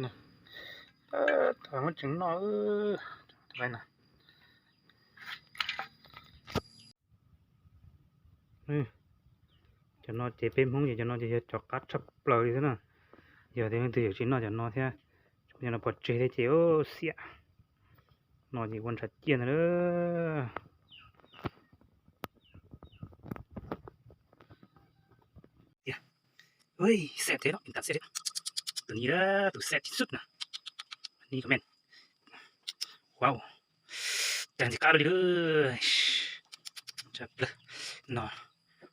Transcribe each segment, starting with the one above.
ນະ ເອີ ຖອຍມັນຈັ່ງໜໍ້ ເອີ ໄປນະ ເອີ ຈະໜໍ່ເຈເປັມຫົງ ຈະໜໍ່ເຈເຮັດຈອກກັດສັບເປີຢູ່ຊັ້ນນະ ຢາກແຕ່ມັນຖືກຊິໜໍ່ຈະໜໍ່ແທ້ ຈະໜໍ່ບໍ່ເຈເດ້ເຈ ໂອ້ ເສຍ ໜໍ່ນີ້ວັນຊັດຈຽນເດີ. ເອີຍ ແຊບແທ້ເນາະ ກິນຕຳແຊບເດ້ ໂຕນີ້ເດີ ໂຕແຊບທີ່ສຸດນະ ອັນນີ້ກໍແມ່ນ ວ້າວ ແຕ່ງຊິກາເລີຍເດີ ຈັບເລີຍເນາະ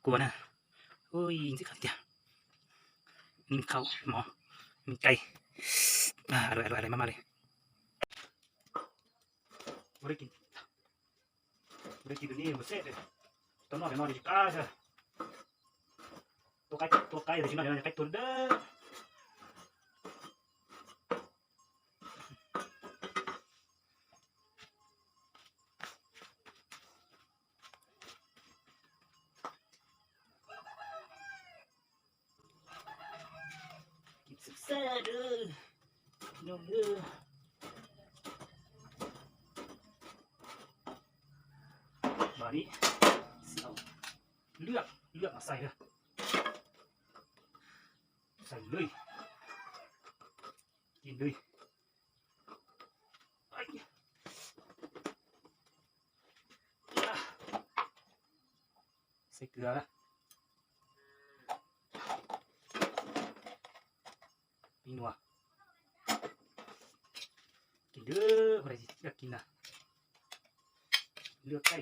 ກົວນະ ໂອ້ຍ ຊິກາເດ ມີເຂົ້າໝໍ້ ມີໄກ່ ອາ ອະລ່ອຍໆ ມາໆ ເລີຍ ບໍ່ໄດ້ກິນ ບໍ່ໄດ້ກິນໂຕນີ້ບໍ່ແຊບເດ້ ໂຕນ້ອຍນ້ອຍຊິກາຊະ ໂຕໄກ່ ໂຕໄກ່ຊິນ້ອຍນ້ອຍໄກ່ໂຕເດີ. ກິນແຊບໆ ເດີພີ່ນ້ອງເດີ ບາດນີ້ຊິເອົາເລືອກ ເລືອກມາໃສ່ເດີ ໃສ່ເລີຍ ກິນເລີຍ. ໃສ່ເກືອນະ ມີນົວ ກິນເດີ ຜູ້ໃດຊິຢາກກິນນະ ເລືອກໄດ້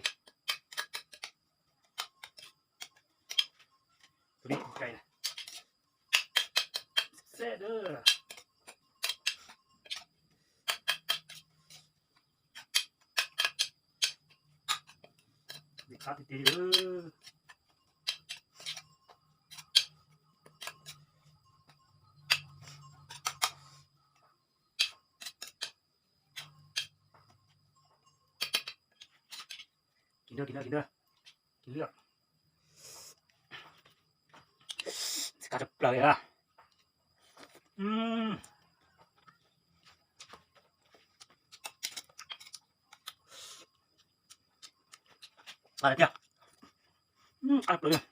ໂຕນີ້ກິນໄກ່ນະ ແຊບເດີ ມີຄາຕິຕິເດີ ກິນເດີ ກິນເດີ ກິນເດີ ກິນເລືອກ ຊິກາຈະເປີເລີຍ ອືມ ອະໄລເດ ອືມ ອະໄລເປີເລີຍ